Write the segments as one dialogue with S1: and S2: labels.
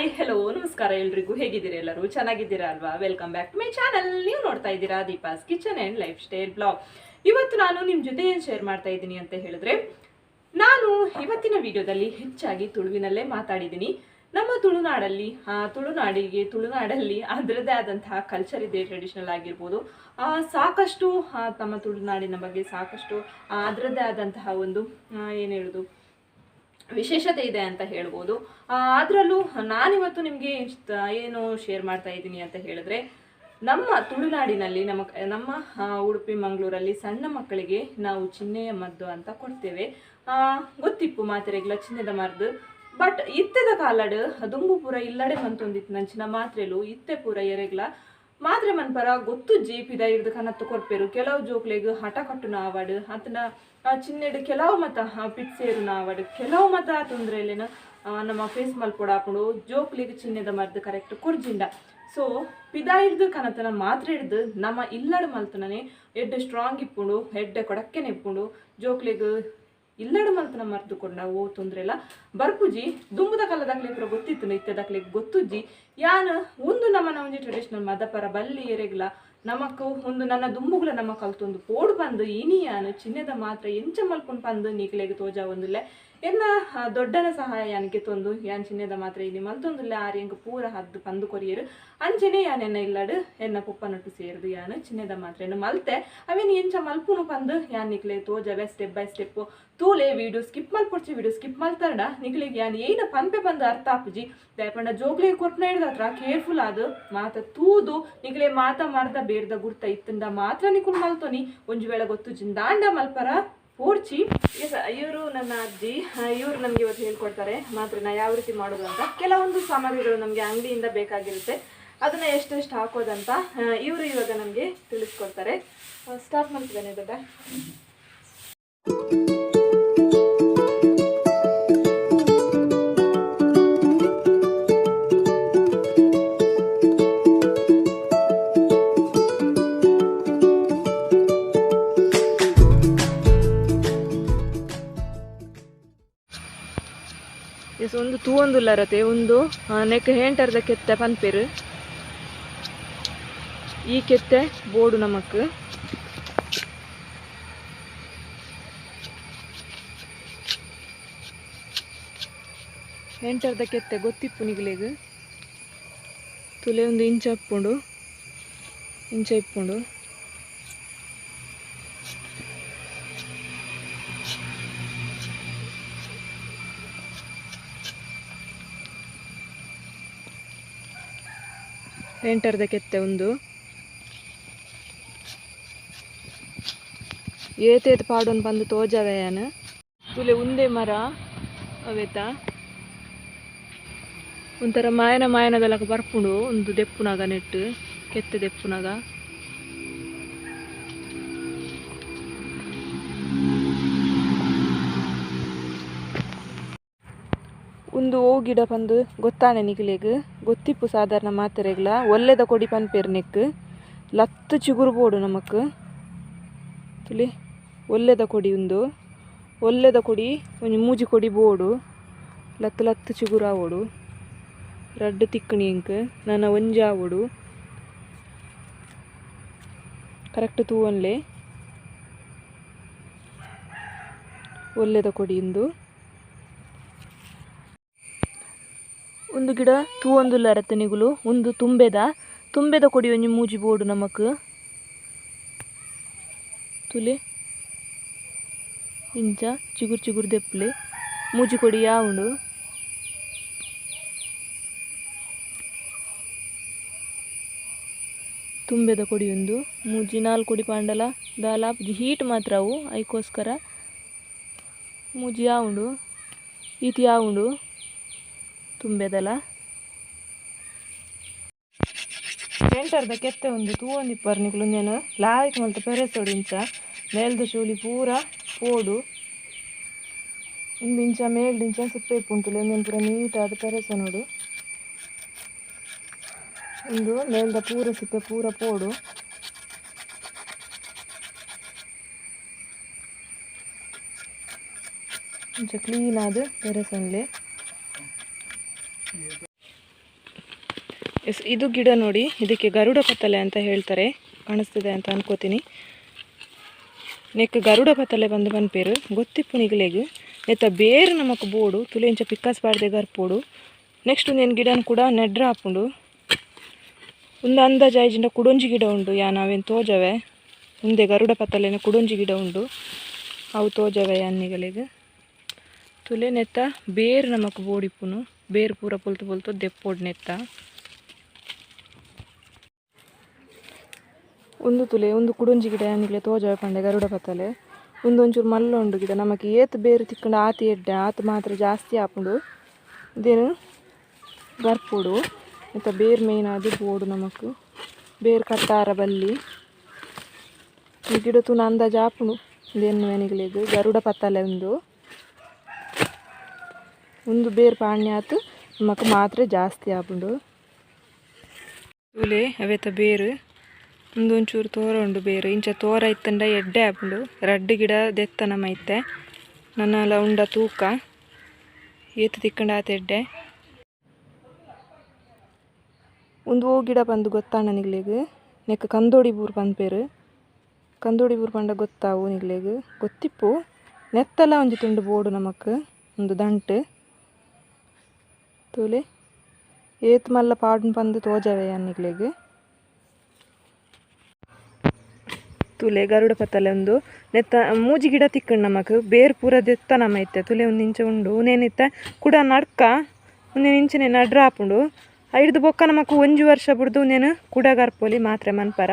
S1: Hi, hello, ನಮಸ್ಕಾರ ಎಲ್ರಿಗೂ. ಹೇಗಿದ್ದೀರಾ ಎಲ್ಲರೂ? ಚೆನ್ನಾಗಿದ್ದೀರಾ ಅಲ್ವಾ? Welcome back to my channel. ನೀವು ನೋಡ್ತಾ ಇದ್ದೀರಾ Deepa's kitchen and lifestyle blog. ಇವತ್ತು ನಾನು ನಿಮ್ಮ ಜೊತೆ ಏನು ಶೇರ್ ಮಾಡ್ತಾ ಇದ್ದೀನಿ ಅಂತ ಹೇಳಿದ್ರೆ, ನಾನು ಇವತ್ತಿನ ವಿಡಿಯೋದಲ್ಲಿ ಹೆಚ್ಚಾಗಿ ತುಳುವಿನಲ್ಲೇ ಮಾತಾಡಿದ್ದೀನಿ. ನಮ್ಮ ತುಳುನಾಡಲ್ಲಿ ತುಳುನಾಡಲ್ಲಿ ಅದರದ್ದೇ ಆದಂತಹ ಕಲ್ಚರ್ ಇದೆ, ಟ್ರೆಡಿಷ್ನಲ್ ಆಗಿರ್ಬೋದು. ಸಾಕಷ್ಟು ತಮ್ಮ ತುಳುನಾಡಿನ ಬಗ್ಗೆ ಸಾಕಷ್ಟು ಅದರದ್ದೇ ಆದಂತಹ ಒಂದು ಏನು ಹೇಳೋದು ವಿಶೇಷತೆ ಇದೆ ಅಂತ ಹೇಳ್ಬೋದು. ಅದರಲ್ಲೂ ನಾನಿವತ್ತು ನಿಮಗೆ ಏನು ಶೇರ್ ಮಾಡ್ತಾ ಇದ್ದೀನಿ ಅಂತ ಹೇಳಿದ್ರೆ, ನಮ್ಮ ತುಳುನಾಡಿನಲ್ಲಿ ನಮ್ಮ ನಮ್ಮ ಉಡುಪಿ ಮಂಗಳೂರಲ್ಲಿ ಸಣ್ಣ ಮಕ್ಕಳಿಗೆ ನಾವು ಚಿನ್ನೆಯ ಮದ್ದು ಅಂತ ಕೊಡ್ತೇವೆ. ಗೊತ್ತಿಪ್ಪು ಮಾತ್ರೆಗಳ ಚಿನ್ನದ ಮದ್ದು. ಬಟ್ ಇತ್ತೆದ ಕಾಲಡ್ ದುಂಬು ಪೂರ ಇಲ್ಲಡೆ ಮಂತೊಂದಿತ್ತು ನಂಚಿನ ಮಾತ್ರೆಲು. ಇತ್ತೆ ಪೂರ ಎರೆಗ್ಲ ಮಾತ್ರೆ ಮನ್ಪರ ಗೊತ್ತು ಜೀಪಿದ ಹಿಡ್ದು ಕನತ್ತು ಕೊರ್ಪೇರು. ಕೆಲವು ಜೋಕ್ಲೆಗ್ ಹಠ ಕಟ್ಟುನ ಆವಡ್ ಅತನ ಚಿನ್ನೆಡು ಕೆಲವು ಮತ ಪಿಟ್ಸೇರು ಆವಡ್ ಕೆಲವು ಮತ ತೊಂದರೆಲೇನ ನಮ್ಮ ಫೇಸ್ ಮಲ್ಪೊಡಾಪುಂಡು. ಜೋಕ್ಲಿಗೆ ಚಿನ್ನೆದ ಮದ್ದು ಕರೆಕ್ಟ್ ಕೊರ್ಜಿಂಡ. ಸೊ ಪಿದ ಹಿಡ್ದು ಕನತನ ಮಾತ್ರೆ ಹಿಡ್ದು ನಮ್ಮ ಇಲ್ಲಡ್ ಮಲ್ತನನೆ ಎಡ್ಡೆ ಸ್ಟ್ರಾಂಗ್ ಇಪ್ಪುಂಡು, ಎಡ್ಡೆ ಕೊಡಕ್ಕೆನೆ ಇಪ್ಪುಂಡು. ಜೋಕ್ಲಿಗ್ ಇಲ್ಲಡು ಮಲ್ತನ ಮರ್ದು ಕೊಂಡ ಓ ತೊಂದರೆ ಇಲ್ಲ ಬರ್ಪುಜಿ. ದುಂಬುದ ಕಾಲದಾಗ್ಲಿ ಪೂರ ಗೊತ್ತಿತ್ತು, ಇತ್ತದಾಗ್ಲಿ ಗೊತ್ತುಜ್ಜಿ. ಯಾನ್ ಒಂದು ನಮ್ಮನ ಒಂಜಿ ಟ್ರೆಡಿಷನಲ್ ಮದಪರ ಬಲ್ಲಿ ಎರೆಗ್ಲ ನಮಕ್ ಒಂದು ನನ್ನ ದುಂಬುಗುಲ ನಮ್ಮ ಕಲ್ತೊಂದು ಪೋಡು ಬಂದು ಇನಿ ಯಾನ್ ಚಿನ್ನದ ಮಾತ್ರ ಎಂಚ ಮಲ್ಪುನ್ ಪಂದು ನೀಕ್ಲೆಗ್ ತೋಜಾ ಒಂದುಲ್ಲೆ. ಎನ್ನ ದೊಡ್ಡನ ಸಹಾಯ ಯಾನಿಗೆ ತೊಂದು ಯಾನ್ ಚಿನ್ನದ ಮಾತ್ರ ಇನಿ ಮಲ್ತೊಂದುಲ್ಲೆ. ಆರ್ ಎಂಕ್ ಪೂರ ಹದ್ದು ಪಂದು ಕೊರಿಯರು. ಅಂಚನೆ ಯಾನ್ ಎನ್ನ ಇಲ್ಲಡು ಎನ್ನ ಪೊಪ್ಪನೊಟ್ಟು ಸೇರ್ದು ಯಾನ್ ಚಿನ್ನದ ಮಾತ್ರೆಯನ್ನು ಮಲ್ತೆ. ಅವೇನು ಎಂಚ ಮಲ್ಪುನು ಪಂದು ಯಾನ್ ನಿಕ್ಲೆ ತೋಜವೆ ಸ್ಟೆಪ್ ಬೈ ಸ್ಟೆಪ್. ತೂಲೆ ವಿಡಿಯೋ ಸ್ಕಿಪ್ ಮಲ್ಪೊಡ್ಚಿ, ವಿಡಿಯೋ ಸ್ಕಿಪ್ ಮಲ್ತಾರಡ ನಿಕ್ಲೆಗ್ ಯಾನ್ ಏನ ಪನ್ಪೆ ಬಂದು ಅರ್ಥ ಆಪುಜಿ. ದಾಯೆಪಂಡ ಜೋಕ್ಲೆಗ್ ಕೊರ್ಪುನ ಹಿಡ್ದು ಹತ್ರ ಕೇರ್ಫುಲ್ ಆದ್ ಮಾತ ತೂದು ನಿಕ್ಲೆ ಮಾತ ಮರ್ದ ಬೇರ್ದ ಗುರ್ತ ಇತ್ತಂದ ಮಾತ್ರ ನಿಕುಲ್ ಮಲ್ತೊನಿ. ಒಂಜಿ ವೇಳೆ ಗೊತ್ತು ಜಿಂದಾಂಡ ಮಲ್ಪರ ಪೋರ್ಚಿ. ಇವರು ನನ್ನ ಅಜ್ಜಿ. ಇವರು ನಮಗೆ ಇವತ್ತು ಹೇಳ್ಕೊಡ್ತಾರೆ ಮಾತ್ರ ನಾ ಯಾವ ರೀತಿ ಮಾಡೋದು ಅಂತ. ಕೆಲವೊಂದು ಸಾಮಗ್ರಿಗಳು ನಮಗೆ ಅಂಗಡಿಯಿಂದ ಬೇಕಾಗಿರುತ್ತೆ, ಅದನ್ನ ಎಷ್ಟೆಷ್ಟು ಹಾಕೋದಂತ ಇವರು ಇವಾಗ ನಮಗೆ ತಿಳಿಸ್ಕೊಡ್ತಾರೆ. ಸ್ಟಾರ್ಟ್ ಮಾಡ್ತಿದ್ದಾನೆ ದೊಡ್ಡ. ಎಸ್, ಒಂದು ತೂವೊಂದುಲ್ಲರತೆ ಒಂದು ನೆಕ್ ಹೇಂಟರ್ದ ಕೆತ್ತೆ ಪನ್ಪೆರು. ಈ ಕೆತ್ತೆ ಬೋರ್ಡು ನಮಕ್. ಹೇಂಟರ್ದ ಕೆತ್ತೆ ಗೊತ್ತಿಪ್ಪು ನಿಗಲೆಗ್. ತುಲೆ ಒಂದು ಇಂಚ ಇಪ್ಪುಂಡು, ಇಂಚ ಇಪ್ಪುಂಡು. ಎಂಟರ್ದ ಕೆತ್ತೆ ಒಂದು ಏತೇತ್ ಪಾಡೊಂದು ಬಂದು ತೋಜವಯಾನ. ತುಲೆ ಉಂದೆ ಮರ ಅವೇತ ಒಂಥರ ಮಾಯನ ಮಾಯನದಲಕ ಬರ್ಪುಂಡು. ಒಂದು ದೆಪ್ಪುನಾಗ ನೆಟ್ಟು ಕೆತ್ತೆ ದೆಪ್ಪುನಾಗ. ಒಂದು ಓ ಗಿಡ ಪಂದು ಗೊತ್ತಾನೆ ನಿಕ್ಲೆಗ್ ಗೊತ್ತಿಪ್ಪು ಸಾಧಾರಣ ಮಾತೆರೆಗ್ಲ. ಒಲ್ಲೆದ ಕೊಡಿ ಪನ್ಪೇರ್ ನೆಕ್. ಲತ್ತು ಚಿಗುರು ಬೋಡು ನಮಕ್. ತುಲಿ ಒಲ್ಲೆದ ಕೊಡಿ, ಉಂದು ಒಲ್ಲೆದ ಕೊಡಿ ಒಂಜಿ ಮೂಜಿ ಕೊಡಿ ಬೋಡು. ಲತ್ತು ಲತ್ತು ಚಿಗುರು ಆವೊಡು. ರಡ್ಡ್ ತಿಕ್ಕಣಿ ಎಂಕ್ ನನ ಒಂಜಿ ಆವೊಡು. ಕರೆಕ್ಟ್ ತೂವೊನ್ಲೆ ಒಲ್ಲೆದ ಕೊಡಿ ಉಂದು. ಒಂದು ಗಿಡ ತೂವೊಂದುಲ್ಲರತ್ತೆ ನಿಗುಲು. ಒಂದು ತುಂಬೆದ ತುಂಬೆದ ಕೊಡಿ ಒಂಜಿ ಮೂಜಿ ಬೋಡು ನಮಕ್. ತುಲೆ ಇಂಚ ಚಿಗುರು ಚಿಗುರು ದೆಪ್ಪುಲೆ ಮೂಜಿ ಕೊಡಿ ಯಾವುಂಡು. ತುಂಬೆದ ಕೊಡಿ ಒಂದು ಮೂಜಿ ನಾಲ್ ಕೊಡಿ ಪಾಂಡಲ ದಾಲ ಹೀಟ್ ಮಾತ್ರ ಅವು ಐಕೋಸ್ಕರ ಮೂಜಿ ಯಾವುಂಡು ಈತಿ ಯಾವುಂಡು ತುಂಬೆದಲ. ಸೆಂಟರ್ದ ಕೆತ್ತೆ ಒಂದು ತೂವೊಂದಿಪ್ಪರ್ ನಿಕುಲು. ಉಂದೆನ್ ಲಾಯ್ಕ್ ಮಲ್ತ್ ಪೆರೆಸೊಡು. ಇಂಚ ಮೇಲ್ದ ಚೂಲಿ ಪೂರ ಪೋಡು. ಉಂದು ಇಂಚ ಮೇಲ್ಡ್ ಇಂಚ ಸಿಪ್ಪೆ ಇಪ್ಪುಂಡು. ಉಂದೆನ್ ಪೂರ ನೀಟಾದ್ ಪೆರೆಸೊನೊಡು. ಉಂದು ಮೇಲ್ದ ಪೂರ ಸಿಪ್ಪೆ ಪೂರ ಪೋಡು. ಇಂಚ ಕ್ಲೀನ್ ಆದ್ ಪೆರೆಸೊನ್ಲೆ. S, ಇದು ಗಿಡ ನೋಡಿ, ಇದಕ್ಕೆ ಗರುಡ ಪತ್ತಲೆ ಅಂತ ಹೇಳ್ತಾರೆ, ಕಾಣಿಸ್ತಿದೆ ಅಂತ ಅನ್ಕೋತೀನಿ. ನೆಕ್ ಗರುಡ ಪತ್ತಲೆ ಬಂದು ಪನ್ಪೇರು ಗೊತ್ತಿಪ್ಪು ನಿಗಲೆಗ್. ನೆತ್ತ ಬೇರು ನಮಕ್ ಬೋಡು ತುಲೆ ಇಂಚ ಪಿಕ್ಕಾಸ್ ಪಾಡ್ದೆ ಗರ್ಪೋಡು. ನೆಕ್ಸ್ಟ್ ಉಂದೆನ್ ಗಿಡನ್ ಕೂಡ ನೆಡ್ರ ಆಪುಂಡು. ಉಂದು ಅಂದಾಜು ಆಯ್ಜಿಂಡ ಕುಡೊಂಜಿ ಗಿಡ ಉಂಡು, ಯಾನ್ ಅವೆನ್ ತೋಜವೆ. ಉಂದೆ ಗರುಡ ಪತ್ತಲೆನ ಕುಡೊಂಜಿ ಗಿಡ ಉಂಡು, ಅವು ತೋಜವೆ ಯಾನ್ ನಿಗಲೆಗ್. ತುಲೆ ನೆತ್ತ ಬೇರು ನಮಕ್ ಬೋಡಿಪ್ಪುನು, ಬೇರು ಪೂರ ಪೊಲ್ತು ಪೊಲ್ತು ದೆಪ್ಪೋಡು ನೆತ್ತ. ಉಂದು ತುಲೆ ಉಂದು ಕುಡೊಂಜಿ ಗಿಡ ಯಾನಿಗ್ಲೆ ತೋಜವೆ ಪಂಡೆ ಗರುಡ ಪತ್ತಲೆ. ಉಂದೊಂಚೂರು ಮಲ್ಲ ಉಂಡು ಗಿಡ, ನಮಕ್ ಏತ್ ಬೇರು ತಿಕ್ಕಂಡ ಆತ್ ಎಡ್ಡೆ, ಆತ್ ಮಾತ್ರ ಜಾಸ್ತಿ ಆಪುಂಡು. ಇದೇನು ಗರ್ಪೋಡು ನೆತ್ತ ಬೇರು ಮೇಯ್ನ್ ಆದ್ ಬೋಡು ನಮಕ್, ಬೇರು ಕಟ್ಟಾರ ಬಲ್ಲಿ. ಈ ಗಿಡ ತೂನ ಅಂದಾಜು ಆಪುಂಡು ಉಂದೆನ್ ನಿಗಲೆಗ್ ಗರುಡ ಪತ್ತಲೆ. ಉಂದು ಉಂದು ಬೇರು ಪಾಣ್ಯ ಆತ್ ನಮಕ್ ಮಾತ್ರೆ ಜಾಸ್ತಿ ಆಪುಂಡು. ತೂಲೆ ಅವೆತ ಬೇರು ಉಂದು ಒಂಚೂರು ತೋರ ಉಂಡು ಬೇರು, ಇಂಚ ತೋರ ಇತ್ತಂಡ ಎಡ್ಡೆ ಆಪುಂಡು. ರಡ್ಡ್ ಗಿಡ ದೆತ್ತ ನಮ ಇತ್ತೆ ನನಲ ಉಂಡ ತೂಕ ಏತ್ ತಿಕ್ಕಂಡ ಆತ್ ಎಡ್ಡೆ. ಉಂದು ಓ ಗಿಡ ಪಂದ್ ಗೊತ್ತಾಂಡ ನಿಗಲೆಗ್, ನೆಕ್ ಕಂದೋಡಿ ಬೂರು ಪನ್ಪೆರ್. ಕಂದೋಡಿ ಬೂರು ಪಂಡ ಗೊತ್ತಾವು ನಿಗಲೆಗ್, ಗೊತ್ತಿಪ್ಪು. ನೆತ್ತಲ ಒಂಜಿ ತುಂಡು ಬೋಡು ನಮಕ್, ಉಂದು ದಂಟ್ ತೂಲೆ ಏತ್ ಮಲ್ಲ ಪಾಡುನ್ ಪಂದ್ ತೋಜವೆ ಯಾನ್ ನಿಗಲೆಗ್. ತೂಲೆ ಗರುಡ ಪತ್ತಲೆ ಉಂದು ನೆತ್ತ ಮೂಜಿ ಗಿಡ ತಿಕ್ಕಂಡು ನಮಕ್, ಬೇರ್ ಪೂರ ದೆತ್ತ ನಮ ಇತ್ತೆ. ತುಲೆ ಉಂದು ಇಂಚ ಉಂಡು, ಉಂದೇನಿತ್ತೆ ಕುಡ ನಡ್ಕ ಉಂದೇನ್ ಇಂಚನೆ ನಡ್ರ ಆಪುಂಡು. ಐಡ್ದ್ ಬೊಕ್ಕ ನಮಕ್ ಒಂಜಿ ವರ್ಷ ಬುಡ್ದು ಉಂದೆನ್ ಕುಡ ಗರ್ಪೊಲಿ ಮಾತ್ರೆ ಮನ್ಪರ.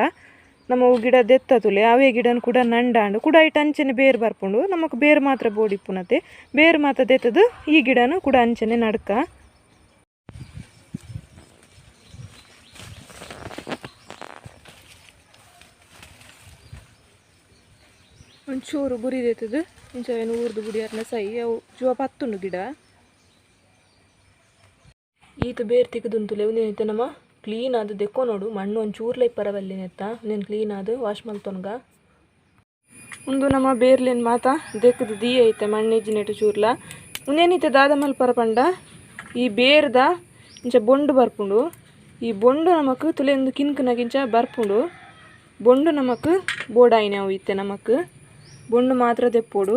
S1: ನಮ ಅವು ಗಿಡ ದೆತ್ತ ತುಲೆ ಅವೇ ಗಿಡನ್ ಕುಡ ನಂಡಾಂಡು ಕುಡ ಐಟ್ ಅಂಚನೆ ಬೇರ್ ಬರ್ಪುಂಡು. ನಮಕ್ ಬೇರ್ ಮಾತ್ರ ಬೋಡಿಪ್ಪುನತೆ, ಬೇರ್ ಮಾತ್ರ ದೆತ್ತದು ಈ ಗಿಡನು ಕುಡ ಅಂಚನೆ ನಡ್ಕ. ಒಂಚೂರು ಗುರಿ ದೆತ್ತದು ಇಂಚ ಏನು ಊರ್ದು ಬುಡಿಯಾರ್ನ ಸೈ ಅವು ಜುವ ಪತ್ತುಂಡು ಗಿಡ. ಈತ ಬೇರ್ ತಿಕ್ಕುದುಂತುಲೆ ಉಂದೇನಿತ್ತೆ ನಮ ಕ್ಲೀನ್ ಆದ್ ದೆಕ್ಕೊ ನೋಡು, ಮಣ್ಣು ಒಂಚೂರ್ಲ ಇಪ್ಪರ ಬಲ್ಲಿ ನೆತ್ತ. ಉಂದೆನ್ ಕ್ಲೀನ್ ಆದ್ ವಾಶ್ ಮಲ್ತೊನ್ಗ. ಉಂದು ನಮ್ಮ ಬೇರ್ಲೆನ್ ಮಾತ ದೆಕ್ಕುದು ದೀ ಐತೆ ಮಣ್ಣು ಇಜ್ಜಿನೆಟ್ ಚೂರ್ಲ. ಉಂದೇನಿತ್ತೆ ದಾದ ಮಲ್ಪರ ಪಂಡ ಈ ಬೇರ್ದ ಇಂಚ ಬೊಂಡು ಬರ್ಪುಂಡು. ಈ ಬೊಂಡು ನಮಕ್ ತುಲೆ ಉಂದು ಕಿನ್ಕುನಗ ಇಂಚ ಬರ್ಪುಂಡು. ಬೊಂಡು ನಮಕ್ ಬೋಡಾಯಿನ ಅವು ಇತ್ತೆ ನಮಕ್ ಬೊಂಡು ಮಾತ್ರ ದೆಪ್ಪೊಡು.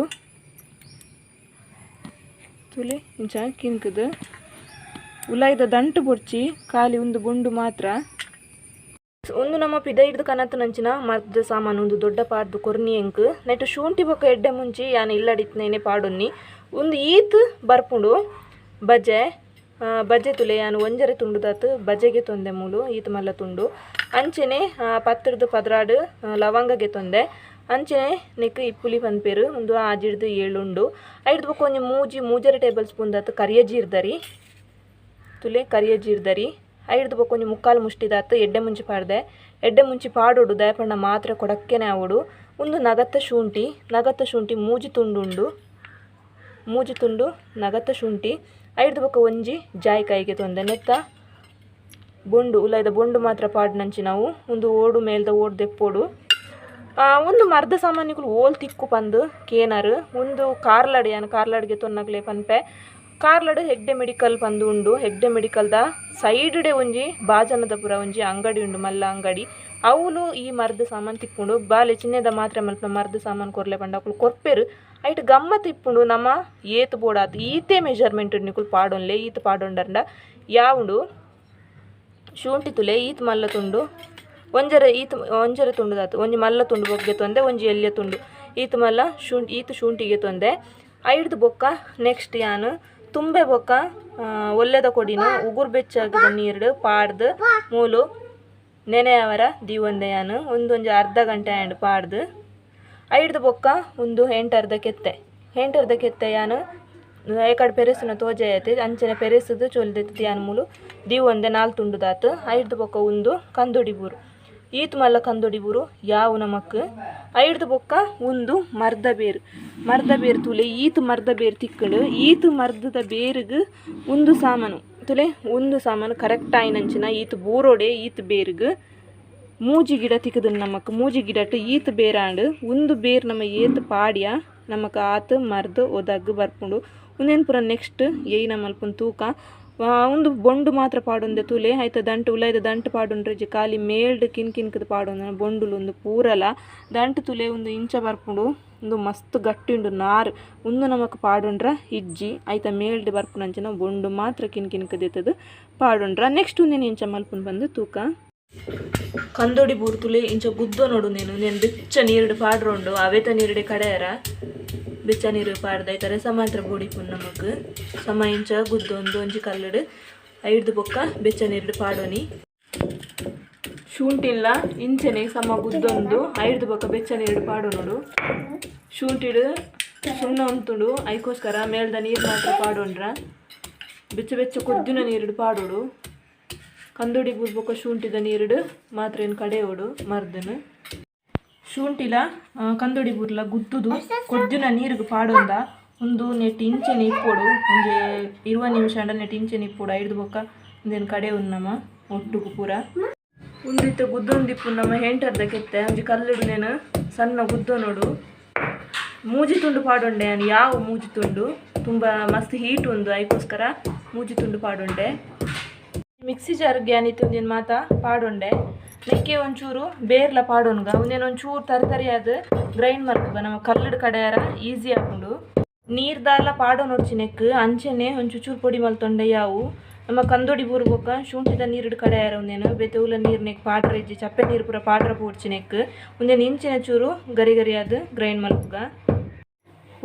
S1: ತುಲೆ ಇಂಚ ಕಿನ್ಕುದು ಉಲಾಯ್ದ ದಂಟು ಬೊರ್ಚಿ ಖಾಲಿ ಉಂದು ಬೊಂಡು ಮಾತ್ರ. ಉಂದು ನಮ್ಮ ಪಿದೈಡ್ದು ಕನತನಂಚಿನ ಮರ್ದ್ ಸಾಮಾನು. ಉಂದು ದೊಡ್ಡ ಪಾಡ್ದು ಕೊರ್ನಿ ಎಂಕ್ ನೆಟ್ ಶುಂಠಿ ಬೊಕ್ಕ ಎಡ್ಡೆ ಮುಂಚಿ ಯಾನ್ ಇಲ್ಲಡಿತ್ನೇನೆ ಪಾಡೊನ್ನಿ. ಉಂದು ಈತ್ ಬರ್ಪುಂಡು ಬಜೆ. ಬಜೆ ತುಲೆ ಯಾನ್ ಒಂಜರೆ ತುಂಡುದಾತ್ ಬಜೆಗೆ ತೊಂದೆ ಮೂಲು ಈತ್ ಮಲ್ಲ ತುಂಡು. ಅಂಚನೆ 10 12 ಲವಂಗಗೆ ತೊಂದೆ. ಅಂಚನೆ ನೆಕ್ ಇಪ್ಪುಲಿ ಪನ್ಪೆರು. ಉಂದು 6 7 ಉಂಡು. ಐಡ್ದ್ ಬೊಕ್ಕ ಒಂಜಿ ಮೂಜರೆ ಟೇಬಲ್ ಸ್ಪೂನ್ ದಾತ್ ಕರಿಯ ಜೀರ್ದರಿ ತುಲೆ, ಕರಿಯ ಜೀರ್ದರಿ. ಐಡ್ದ್ ಬೊಕ್ಕ ಒಂಜಿ ಮುಕ್ಕಾಲು ಮುಷ್ಟಿದಾತ್ ಎಡ್ಡೆ ಮುಂಚಿ ಪಾಡ್ದೆ. ಎಡ್ಡೆ ಮುಂಚಿ ಪಾಡೊಡು ದಾಯೆಪಂಡ ಮಾತ್ರ ಕೊಡಕ್ಕೆನೆ ಆವೊಡು. ಉಂದು ನಗತ್ತ ಶುಂಠಿ, ನಗತ್ತ ಶುಂಠಿ ಮೂಜಿ ತುಂಡು ಉಂಡು, ಮೂಜಿ ತುಂಡು ನಗತ್ತ ಶುಂಠಿ. ಐಡ್ದ್ ಬೊಕ್ಕ ಒಂಜಿ ಜಾಯಿಕಾಯಿಗೆ ತೊಂದೆ. ನೆತ್ತ ಬೊಂಡು ಉಲಾಯ್ದ ಬೊಂಡು ಮಾತ್ರ ಪಾಡ್ನಂಚಿ ನಾವು. ಉಂದು ಓಡು ಮೇಲ್ದ ಓಡು ದೆಪ್ಪೊಡು. ಉಂದು ಮರ್ದ ಸಾಮಾನ್ಯಗಳು ಓಲ್ ತಿಕ್ಕು ಪಂದು ಕೇನರ್. ಉಂದು ಕಾರ್ಲಡ್ ಯಾನ್ ಕಾರ್ಲಡ್ಗೆ ತೊನ್ನಗ್ಲೆ ಪನ್ಪೆ. ಕಾರ್ಲಡ್ ಹೆಗ್ಡೆ ಮೆಡಿಕಲ್ ಪಂದು ಉಂಡು. ಹೆಗ್ಡೆ ಮೆಡಿಕಲ್ದ ಸೈಡ್ಡೆ ಒಂಜಿ ಬಾಜನದ ಪುರ ಒಂಜಿ ಅಂಗಡಿ ಉಂಡು, ಮಲ್ಲ ಅಂಗಡಿ. ಅವುಲು ಈ ಮರ್ದ್ ಸಾಮಾನು ತಿಕ್ಕುಂಡು. ಬಾಲೆ ಚಿನ್ನೆದ ಮಾತ್ರೆ ಮಲ್ಪುನ ಮರ್ದ್ ಸಾಮಾನು ಕೊರ್ಲೆ ಪಂಡ ಅಕುಲು ಕೊರ್ಪೆರು. ಐಟ್ ಗಮ್ಮತ್ ಇಪ್ಪುಂಡು ನಮ ಏತ್ ಬೋಡಾತ್ ಈತೆ ಮೆಜರ್ಮೆಂಟ್ ನಿಕುಲು ಪಾಡೊನ್ಲೆ. ಈತ್ ಪಾಡೊಂಡರ್ಂಡ ಯಾವುಂಡು ಶುಂಠಿ ತುಲೆ ಈತ್ ಮಲ್ಲ ತುಂಡು ಒಂಜರೆ ಈತ್ ಒಂಜರೆ ತುಂಡುದಾತು ಒಂಜಿ ಮಲ್ಲ ತುಂಡು ಬೊಗ್ಗೆ ತೊಂದೆ, ಒಂಜಿ ಎಲ್ಯ ತುಂಡು ಈತ್ ಮಲ್ಲ ಶುಂಠಿ ಈತ್ ಶುಂಠಿಗೆ ತೊಂದೆ. ಐಡ್ದು ಬೊಕ್ಕ ನೆಕ್ಸ್ಟ್ ಯಾನ್ ತುಂಬೆ ಬೊಕ್ಕ ಒಲ್ಲೆದ ಕೊಡಿನ ಉಗುರು ಬೆಚ್ಚಾಗಿದ ನೀರು ಪಾಡ್ದು ಮೂಲು ನೆನೆಯವರ ದೀವೊಂದೆ ಯಾನ್ ಒಂದೊಂಜಿ ಅರ್ಧ ಗಂಟೆ ಆಂಡ್ ಪಾಡ್ದು. ಐಡ್ದು ಬೊಕ್ಕ ಒಂದು 8 ಕೆತ್ತೆ, 8 ಕೆತ್ತೆ ಯಾನ್ ಏಕಡ್ ಪೆರೆಸುನ ತೋಜಾಯತೆ ಅಂಚನೆ ಪೆರೆಸುದು ಚೊಲ್ದೆತ್ತು ಯಾನ್ ಮೂಲು ದೀವೊಂದೆ 4 ತುಂಡುದಾತು. ಐಡ್ದು ಬೊಕ್ಕ ಒಂದು ಕಂದೊಡಿ ಬೂರು, ಈತ್ ಮಲ್ಲ ಕಂದೊಡಿ ಬೂರು ಯಾವು ನಮಕ್. ಐಡ್ದು ಬೊಕ್ಕ ಒಂದು ಮರ್ದ ಬೇರು, ಮರ್ದ ಬೇರು ತುಲೆ ಈತ್ ಮರ್ದ ಬೇರು ತಿಕ್ಕಂಡು. ಈತ್ ಮರ್ದದ ಬೇರುಗ್ ಒಂದು ಸಾಮಾನು ತುಲೆ ಒಂದು ಸಾಮಾನು ಕರೆಕ್ಟ್ ಆಯಿನಂಚಿನ ಈತ್ ಬೂರೋಡೆ ಈತ್ ಬೇರುಗ್ ಮೂಜಿ ಗಿಡ ತಿಕ್ಕದು ನಮಕ್. ಮೂಜಿ ಗಿಡಟ್ ಈತ್ ಬೇರಾಂಡು ಒಂದು ಬೇರು ನಮ್ಮ ಏತ್ ಪಾಡ್ಯ ನಮಕ್ ಆತ್ ಮರ್ದ್ ಒದಗ್ ಬರ್ಪುಂಡು. ಉಂದೇನ್ ಪೂರ ನೆಕ್ಸ್ಟ್ ಏಯ್ನ ಮಲ್ಪುನ್ ತೂಕ. ಉಂದು ಬೊಂಡು ಮಾತ್ರ ಪಾಡೊಂದೆ ತೂಲೆ ಐತ ದಂಟು ಉಲೈದ ದಂಟು ಪಾಡೊಂಡ್ರೆ ಖಾಲಿ ಮೇಲ್ಡ್ ಕಿನ್ ಕಿನ್ಕದ ಪಾಡೊಂದು ಬೊಂಡುಲು ಉಂದು ಪೂರಲ ದಂಟು ತುಲೆ ಉಂದು ಇಂಚ ಬರ್ಪುಂಡು. ಉಂದು ಮಸ್ತ್ ಗಟ್ಟಿ ಉಂಡು ನಾರ್ ಉಂದು ನಮಕ್ ಪಾಡೊಂಡ್ರ ಇಜ್ಜಿ ಐತ ಮೇಲ್ಡ್ ಬರ್ಪುನಂಚಿನ ಬೊಂಡು ಮಾತ್ರ ಕಿನ್ ಕಿನ್ಕದೆತ್ತದು ಪಾಡೊಂಡ್ರ. ನೆಕ್ಸ್ಟ್ ಉಂದೆನ್ ಇಂಚ ಮಲ್ಪುನು ಬಂದು ತೂಕ. ಕಂದೋಡಿ ಬೂರು ತುಲೆ ಇಂಚ ಗುದ್ದೋ ನೋಡು ನೇನು ನೇನು ಬೆಚ್ಚ ನೀರುಡು ಪಾಡ್ರೊಂಡು ಅವೇತ ನೀರುಡೆ ಕಡೆಯರ ಬೆಚ್ಚ ನೀರು ಪಾಡ್ದ ಐತ ರಸ ಮಾತ್ರ ಬೋಡಿಪುಂಡು ನಮಕ್ ಸಮ ಇಂಚ ಗುದ್ದೊಂದು ಒಂಜಿ ಕಲ್ಲುಡು ಐಡ್ದು ಬೊಕ್ಕ ಬೆಚ್ಚ ನೀರುಡು ಪಾಡೋನಿ. ಶುಂಠಿನ್ಲ ಇಂಚನೆ ಸಮ ಗುದ್ದೊಂದು ಐಡ್ದು ಬೊಕ್ಕ ಬೆಚ್ಚ ನೀರುಡು ಪಾಡೋನೋಡು. ಶುಂಠಿಡು ಸುಣ್ಣ ಉಂತುಂಡು ಐಕೋಸ್ಕರ ಮೇಲ್ದ ನೀರು ಮಾತ್ರ ಪಾಡೋಂಡ್ರ ಬೆಚ್ಚ ಬೆಚ್ಚ ಕೊದ್ದಿನ ನೀರುಡು ಪಾಡೋಡು. ಕಂದೋಡಿ ಬೂರು ಬೊಕ್ಕ ಶುಂಠಿದ ನೀರುಡು ಮಾತ್ರ ಏನು ಕಡೆಯೋಡು ಮರ್ದನು. ಶುಂಠಿಲ ಕಂದೋಡಿ ಬೂರ್ಲ ಗುದ್ದುದು ಕೊದ್ದಿನ ನೀರಿಗೆ ಪಾಡೊಂದ ಉಂದು ನೆಟ್ ಇಂಚೆನೆ ಇಪ್ಪೊಡು ಒಂಜಿ 20 ನಿಮಿಷ ಅಂಡ ನೆಟ್ ಇಂಚೆನೆ ಇಪ್ಪೊಡು ಐಡ್ದು ಬೊಕ್ಕ ಉಂದೆನ್ ಕಡೆ ಉನ್ನಮ ಒಟ್ಟುಗು ಪೂರ. ಉಂದಿತ್ತೆ ಗುದ್ದೊಂದಿಪ್ಪು ನಮ್ಮ ಹೆಂಟರ್ದ ಕೆತ್ತೆ ಒಂಜಿ ಕಲ್ಲುಡು ನೇನು ಸಣ್ಣ ಗುದ್ದೊನೋಡು. ಮೂಜಿ ತುಂಡು ಪಾಡೊಂಡೆ ಯಾನ್ ಯಾವ ಮೂಜಿ ತುಂಡು ತುಂಬ ಮಸ್ತ್ ಹೀಟ್ ಉಂದು ಐಕೋಸ್ಕರ ಮೂಜಿ ತುಂಡು ಪಾಡೊಂಡೆ. ಮಿಕ್ಸಿ ಜಾರ್ಗೆ ಯಾನಿತ್ತು ಒಂದೇನು ಮಾತ ಪಾಡೊಂಡೆ. ನೆಕ್ಕೆ ಒಂಚೂರು ಬೇರ್ಲ ಪಾಡೊನ್ಗ ಒಂದೇನು ಒಂಚೂರು ತರಿತರಿಯಾದ ಗ್ರೈಂಡ್ ಮಲ್ಪುಗ ನಮ್ಮ ಕಲ್ಲುಡು ಕಡೆಯರ ಈಸಿ ಆಪುಂಡು. ನೀರ್ ದಾಲ ಪಾಡೊನೊಡ್ಚಿ ನೆಕ್ ಅಂಚೆನೆ ಒಂಚೂರು ಪೊಡಿ ಮಲ್ತೊಂಡೆ ಯಾವು ನಮ್ಮ ಕಂದೋಡಿ ಬೂರು ಬೊಕ್ಕ ಶುಂಠಿದ ನೀರುಡು ಕಡೆಯರ ಒಂದೇನು ಬೇತೆ ಉಲ ನೀರು ನೆಕ್ ಪಾಡ್ರ ಇಜ್ಜಿ ಚಪ್ಪೆ ನೀರು ಪೂರ ಪಾಡ್ರ ಪೋಡ್ಚಿ ನೆಕ್ ಒಂದೇನು ಇಂಚಿನ ಚೂರು ಗರಿ ಗರಿಯಾದ ಗ್ರೈಂಡ್ ಮಲ್ಪುಗ.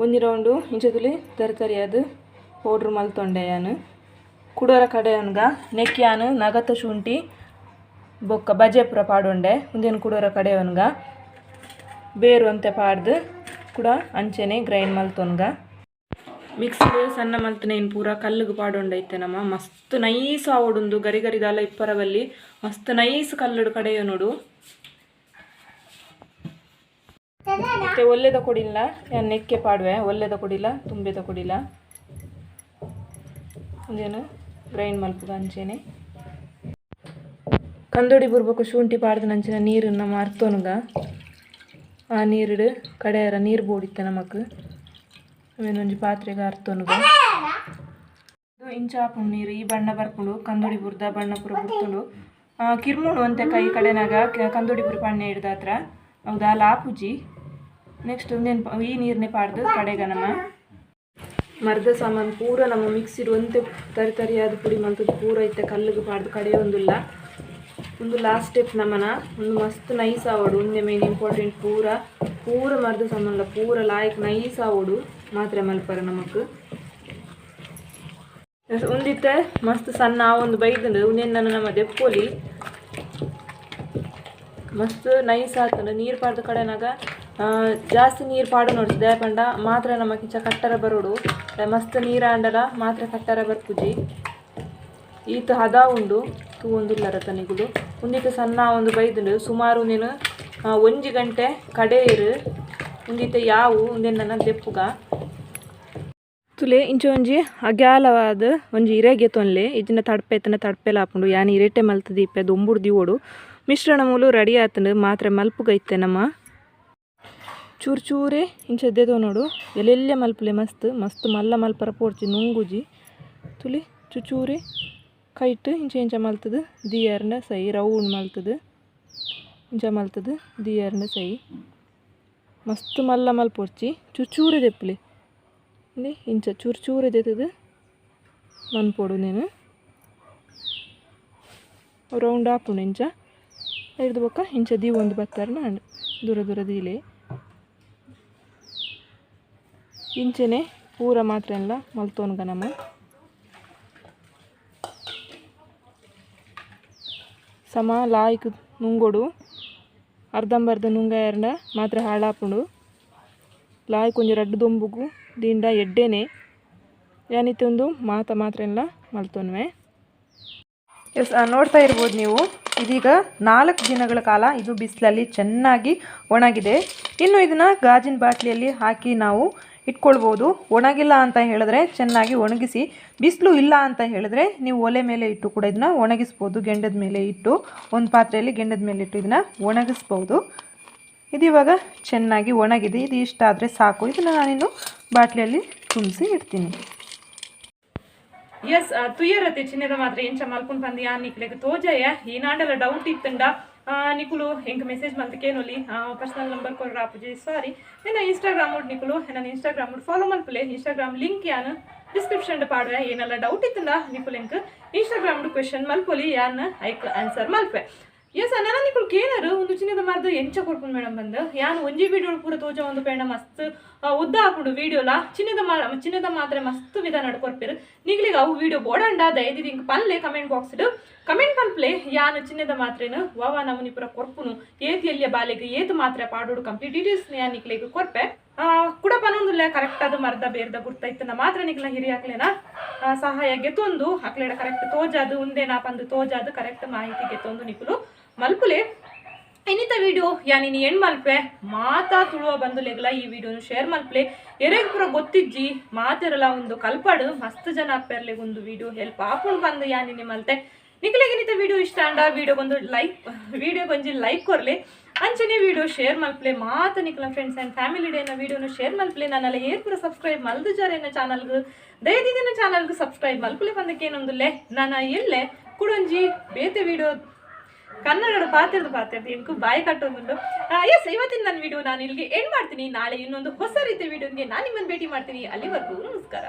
S1: ಒಂಜಿ ರೌಂಡು ಇಂಚ ತುಲಿ ತರಿತರಿಯಾದ ಪೌಡ್ರ್ ಮಲ್ತೊಂಡೆ ಯಾನು ಕುಡೋರ ಕಡೆಯನ್ಗ. ನೆಕ್ ಯಾನು ನಗತ ಶುಂಠಿ ಬೊಕ್ಕ ಬಜೆ ಪೂರ ಪಾಡೊಂಡೆ ಉಂದೆನ್ ಕುಡೋರ ಕಡೆಯನ್ಗ. ಬೇರು ಅಂತೆ ಪಾಡ್ದು ಕೂಡ ಅಂಚೆನೆ ಗ್ರೈಂಡ್ ಮಲ್ತೊನ್ಗ. ಮಿಕ್ಸಿಡ್ ಸಣ್ಣ ಮಲ್ತನೇನು ಪೂರ ಕಲ್ಲುಗು ಪಾಡೊಂಡೆ ಇತ್ತೆ ನಮ್ಮ ಮಸ್ತ್ ನೈಸ್ ಆವೊಡುಂದು ಗರಿ ಗರಿ ದಾಲ ಇಪ್ಪರವಲ್ಲಿ ಮಸ್ತ್ ನೈಸ್ ಕಲ್ಲುಡು ಕಡೆಯೊನೊಡು. ಮತ್ತೆ ಒಲ್ಲೆದ ಕೊಡಿಲ್ಲ ಯಾನ್ ನೆಕ್ಕೆ ಪಾಡುವೆ ಒಲ್ಲೆದ ಕೊಡಿಲ್ಲ ತುಂಬೆದ ಕೊಡಿಲ್ಲ ಒಂದೇನು ಗ್ರೈಂಡ್ ಮಲ್ಪುಗ ಅಂಚೆನೆ. ಕಂದೋಡಿ ಬುರ್ಬೊಕ ಶುಂಠಿ ಪಾಡ್ದು ನಂಚಿನ ನೀರನ್ನು ನಮ್ಮ ಅರ್ತೊನುಗ ಆ ನೀರುಡು ಕಡೆಯರ ನೀರು ಬೋಡಿತ್ತೆ ನಮಕ್ ಅವೇನು ಒಂಜಿ ಪಾತ್ರೆಗೆ ಅರ್ತೊನುಗ. ಇಂಚ ಆಪುಂಡು ನೀರು ಈ ಬಣ್ಣ ಬರ್ಪುಂಡು ಕಂದೋಡಿ ಬುರ್ದ ಬಣ್ಣ ಪೂರ ಬುರ್ತುಂಡು. ಕಿರ್ಮುಂಡು ಒಂತೆ ಕೈ ಕಡೆನಾಗ ಕಂದೋಡಿ ಬುರ್ ಪಣ್ಣೆ ಹಿಡ್ದಾತ್ರ ಹೌದಾ ಲಾಪುಜಿ. ನೆಕ್ಸ್ಟ್ ಉಂದೆನ್ ಈ ನೀರನ್ನೇ ಪಾಡ್ದು ಕಡೆಗ ನಮ್ಮ ಮರ್ದ ಸಾಮಾನು ಪೂರ ನಮ್ಮ ಮಿಕ್ಸಿಡ್ ಒಂತೆ ತರಿ ತರಿಯಾದ ಪುಡಿ ಮಲ್ತದ್ದು ಪೂರ ಇತ್ತೆ ಕಲ್ಲುಗು ಪಾಡ್ದು ಕಡೆಯೊಂದುಲ್ಲ. ಒಂದು ಲಾಸ್ಟ್ ಸ್ಟೆಪ್ ನಮ್ಮನ ಒಂದು ಮಸ್ತ್ ನೈಸ್ ಆವೊಡು ಒಂದೇ ಮೇನ್ ಇಂಪಾರ್ಟೆಂಟ್ ಪೂರ ಪೂರ ಮರ್ದ ಸಾಮಾನ್ಲ ಪೂರ ಲಾಯ್ಕ್ ನೈಸ್ ಆವೊಡು ಮಾತ್ರೆ ಮಲ್ಪರ ನಮಕ್. ಉಂದಿತ್ತೆ ಮಸ್ತ್ ಸಣ್ಣ ಒಂದು ಬೈದುಂಡು ಉಂದೆನ್ ನಮ್ಮ ದೆಪ್ಪೊಲಿ ಮಸ್ತ್ ನೈಸ್ ಆತುಂಡು. ನೀರು ಪಾಡ್ದು ಕಡೆನಾಗ ಜಾಸ್ತಿ ನೀರು ಪಾಡು ನೋಡ್ತಿದ್ದೆ ಪಂಡ ಮಾತ್ರ ನಮಕ್ ಇಂಚ ಕಟ್ಟರ ಬರೋಡು ಮಸ್ತ್ ನೀರು ಆಂಡಲ ಮಾತ್ರ ಕಟ್ಟರ ಬರ್ಪುಜಿ. ಈತ ಹದ ಉಂಡು ತೂವೊಂದುಲ್ಲರ ತನಿಗುಲು ಉಂದಿತ್ತೆ ಸಣ್ಣ ಒಂದು ಬೈದುಂಡು ಸುಮಾರು ಉಂದೆನ್ 1 ಗಂಟೆ ಕಡೆಯಿರು ಉಂದಿತ್ತೆ ಯಾವು ಉಂದೆನ್ ನನ ದೆಪ್ಪುಗ. ತುಲೆ ಇಂಚ ಒಂಜಿ ಅಗ್ಯಾಲವಾದ ಒಂಜಿ ಇರೆಗೆ ತೊನ್ಲೆ ಇಜ್ಜಿಂಡ ತಡ್ಪೆ ಇತ್ತಂಡ ತಡ್ಪೆಲ ಆಪುಂಡು ಯಾನ್ ಇರೆಟೆ ಮಲ್ತ್ ದೀಪೆ ದೊಂಬುಡು ದೀವೊಡು. ಮಿಶ್ರಣ ಮೂಲು ರೆಡಿ ಆತುಂಡು ಮಾತ್ರ ಮಲ್ಪುಗ ಇತ್ತೆ ನಮ್ಮ ಚೂರು ಚೂರೇ ಇಂಚ ದೆತೊನೊಡು ಎಲ್ಲೆಲ್ಲೆ ಮಲ್ಪುಲೆ ಮಸ್ತ್ ಮಸ್ತ್ ಮಲ್ಲ ಮಲ್ಪರ ಪೋಡ್ಚಿ ನುಂಗುಜಿ ತುಲಿ ಚುಚೂರೆ ಕೈಟ್ ಇಂಚ ಇಂಚ ಮಲ್ತುದು ದೀಯರ್ಂಡ ಸೈ ರೌಂಡ್ ಮಲ್ತುದು ಇಂಚ ಮಲ್ತುದು ದೀಯರ್ಂಡ ಸೈ ಮಸ್ತ್ ಮಲ್ಲ ಮಲ್ಪೊಡ್ಚಿ ಚುಚೂರೆ ದೆಪ್ಪುಲೆ ಇಂಚ ಚೂರು ಚೂರೆ ದೆತ್ತುದು ಮನ್ಪೊಡು ನೇನು ರೌಂಡ್ ಆಪುಂಡು ಇಂಚ ಐಡ್ದ್ ಬೊಕ್ಕ ಇಂಚ ದೀವೊಂದು ಬತ್ತರ್ನ ಆಂಡ್ ದೂರ ದೂರ ದೀಲೆ ಇಂಚನೆ ಪೂರ ಮಾತ್ರೆನ್ಲ ಮಲ್ತೊನ್ಗ ನಮ. ಸಮ ಲಾಯ್ಕ್ ನುಂಗೊಡು ಅರ್ಧಂಬರ್ಧ ನುಂಗಾಯರ್ಂಡ ಮಾತ್ರ ಹಾಳಾಪುಂಡು. ಲಾಯ್ಕ್ ಒಂಜಿ ರಡ್ಡ್ ದೊಂಬುಗು ದೀಂಡ ಎಡ್ಡೆನೆ ಯಾನಿತ್ತೆ ಉಂದು ಮಾತ ಮಾತ್ರೆನ್ಲ ಮಲ್ತೊನ್ವೆ.
S2: ಎಸ್, ನೋಡ್ತಾ ಇರ್ಬೋದು ನೀವು, ಇದೀಗ 4 ದಿನಗಳ ಕಾಲ ಇದು ಬಿಸಿಲಲ್ಲಿ ಚೆನ್ನಾಗಿ ಒಣಗಿದೆ. ಇನ್ನು ಇದನ್ನು ಗಾಜಿನ ಬಾಟ್ಲಿಯಲ್ಲಿ ಹಾಕಿ ನಾವು ಇಟ್ಕೊಳ್ಬೋದು. ಒಣಗಿಲ್ಲ ಅಂತ ಹೇಳಿದ್ರೆ ಚೆನ್ನಾಗಿ ಒಣಗಿಸಿ, ಬಿಸಿಲು ಇಲ್ಲ ಅಂತ ಹೇಳಿದ್ರೆ ನೀವು ಒಲೆ ಮೇಲೆ ಇಟ್ಟು ಕೂಡ ಇದನ್ನ ಒಣಗಿಸ್ಬೋದು. ಗೆಂಡದ ಮೇಲೆ ಇಟ್ಟು ಒಂದು ಪಾತ್ರೆಯಲ್ಲಿ ಗೆಂಡದ ಮೇಲೆ ಇಟ್ಟು ಇದನ್ನ ಒಣಗಿಸ್ಬೋದು. ಇದು ಇವಾಗ ಚೆನ್ನಾಗಿ ಒಣಗಿದೆ. ಇದು ಇಷ್ಟ ಆದರೆ ಸಾಕು. ಇದನ್ನು ನಾನಿನ್ನು ಬಾಟ್ಲಿಯಲ್ಲಿ ತುಂಬಿಸಿ ಇಡ್ತೀನಿ.
S1: ಎಸ್ ತುಯರತೆ ಚಿನ್ನದ ಮಾತ್ರ ಎಂಚ ಮಲ್ಪುನ್ ಪಂದ್ ಯಾನ್ ನಿಕ್ಲೆಗ್ ತೋಜಯ. ಈನಾಂಡಲ ಡೌಟ್ ಇತ್ತಂಡ ನಿಕುಲು ಎಂಕ್ ಮೆಸೇಜ್ ಮಲ್ತಕೇನೊಲಿ. ಪರ್ಸನಲ್ ನಂಬರ್ ಕೊರ್ರ ಆಪುಜಿ, ಸಾರಿ. ಎನ್ನ ಇನ್ಸ್ಟಾಗ್ರಾಮ್ ನಿಕುಲು ಎನ್ನ ಇನ್ಸ್ಟಾಗ್ರಾಮ್ ಫಾಲೋ ಮಲ್ಪುಲೆ. ಇನ್ಸ್ಟಾಗ್ರಾಮ್ ಲಿಂಕ್ ಯಾನ್ ಡಿಸ್ಕ್ರಿಪ್ಷನ್ ಪಾಡುವೆ. ಏನೆಲ್ಲ ಡೌಟ್ ಇತ್ತಂಡ ನಿಕುಲು ಎಂಕ್ ಇನ್ಸ್ಟಾಗ್ರಾಮ್ ಕ್ವೆಶನ್ ಮಲ್ಪೊಲಿ, ಯಾನ್ ಐಕ್ ಆನ್ಸರ್ ಮಲ್ಪೆ. ಎಸ್ ನನ್ನ ನಿಕುಲು ಕೇನರು ಒಂದು ಚಿನ್ನದ ಮರದ ಎಂಚ ಕೊರ್ಪುಂಡು ಮೇಡಮ್ ಬಂದು. ಯಾನ್ ಒಂಜಿ ವಿಡಿಯೋ ಪೂರ ತೋಜ ಒಂದು ಪೇಣ ಮಸ್ತ್ ಉದ್ದ ಹಾಕೊಂಡು ವಿಡಿಯೋಲ ಚಿನ್ನದ ಮಾತ್ರ ಮಸ್ತ್ ವಿಧಾನ ಕೊರ್ಪೇರು. ನಿಗ್ಲಿಗೆ ಅವು ವಿಡಿಯೋ ಬೋಡಂಡ ದಯದಿದ್ದು ಇಂಕ್ ಪನ್ಲೆ ಕಮೆಂಟ್ ಬಾಕ್ಸ್ ಕಮೆಂಟ್ ಪನ್ಪ್ಲೆ. ಯಾನ್ ಚಿನ್ನದ ಮಾತ್ರೇನು ವಾವಾ ನಮೂನಿ ಪೂರ ಕೊರ್ಪುನು, ಏತ್ ಎಲ್ಲಿಯ ಬಾಲೆಗ್ ಏತ್ ಮಾತ್ರೆ ಪಾಡೋಡು ಕಂಪ್ಲೀಟ್ ಡೀಟೇಲ್ಸ್ ಯಾನ್ ನಿಕ್ಲೆಗ್ ಕೊರ್ಪೆ. ಕುಡ ಪನೊಂದುಲ್ಲ ಕರೆಕ್ಟ್ ಅದು ಮರದ ಬೇರ್ದ ಗುರ್ತ ಇತ್ತನ ಮಾತ್ರ ನಿಕ್ಲ ಹಿರಿಯಾಕ್ಲೇನ ಸಹಾಯ ಗೆತ್ತೊಂದು ಅಕ್ಲೇಡ ಕರೆಕ್ಟ್ ತೋಜಾದು ಉಂದೇನಾ ಪಂದು ತೋಜಾದು ಕರೆಕ್ಟ್ ಮಾಹಿತಿ ಗೆತ್ತೊಂದು ನಿಕುಲು ಮಲ್ಪುಲೆ. ಇನ್ನಿತ ವಿಡಿಯೋ ಯಾನಿನಿ ಎಣ್ ಮಲ್ಪೆ ಮಾತಾ ತುಳುವ ಬಂಧುಲೆಗ್ಲ ಈ ವಿಡಿಯೋನು ಶೇರ್ ಮಲ್ಪಲೆ. ಎರೆಗ್ ಪೂರ ಗೊತ್ತಿಜ್ಜಿ ಮಾತೆರಲ ಒಂದು ಕಲ್ಪಾಡು ಮಸ್ತ್ ಜನ ಅಪ್ಪೆರ್ಲೆಗ್ ಒಂದು ವಿಡಿಯೋ ಹೆಲ್ಪ್ ಆಪುಂಡು ಬಂದು ಯಾನಿನಿ ಮಲ್ತೆ. ನಿಕ್ಲೆಗ್ ಇನ್ನಿತ ವಿಡಿಯೋ ಇಷ್ಟ ಅಂಡ ವಿಡಿಯೋಗೊಂದು ಲೈಕ್ ವಿಡಿಯೋಗೊಂಜಿ ಲೈಕ್ ಕೊರ್ಲೆ, ಅಂಚನೆ ವಿಡಿಯೋ ಶೇರ್ ಮಲ್ಪಲೆ. ಮಾತ ನಿಕ್ಲ ಫ್ರೆಂಡ್ಸ್ ಆ್ಯಂಡ್ ಫ್ಯಾಮಿಲಿ ಡೇನ ವಿಡಿಯೋನು ಶೇರ್ ಮಲ್ಪಲೆ. ನಾನೆಲ್ಲ ಏರ್ ಪೂರ ಸಬ್ಸ್ಕ್ರೈಬ್ ಮಲ್ದು ಜಾರೇನ ಚಾನಲ್ಗೆ ದಯದಿನ ಚಾನಲ್ಗೆ ಸಬ್ಸ್ಕ್ರೈಬ್ ಮಲ್ಪಲೆ ಬಂದಕ್ಕೇನೊಂದುಲ್ಲೆ. ನಾನು ಎಲ್ಲೆ ಕುಡೊಂಜಿ ಬೇತೆ ವಿಡಿಯೋ ಕನ್ನಡ ಪಾತಿರ್ದು ಪಾತಿರ್ದು ಎಂಕು ಬಾಯಿ ಕಟ್ಟೊಂದುಂಡು. ಎಸ್ ಇವತ್ತಿನ ನನ್ನ ವಿಡಿಯೋ ನಾನು ಇಲ್ಲಿಗೆ ಎಂಡ್ ಮಾಡ್ತೀನಿ. ನಾಳೆ ಇನ್ನೊಂದು ಹೊಸ ರೀತಿಯ ವಿಡಿಯೋಗೆ ನಾನು ನಿಮ್ಮನ್ನು ಭೇಟಿ ಮಾಡ್ತೀನಿ. ಅಲ್ಲಿವರೆಗೂ ನಮಸ್ಕಾರ.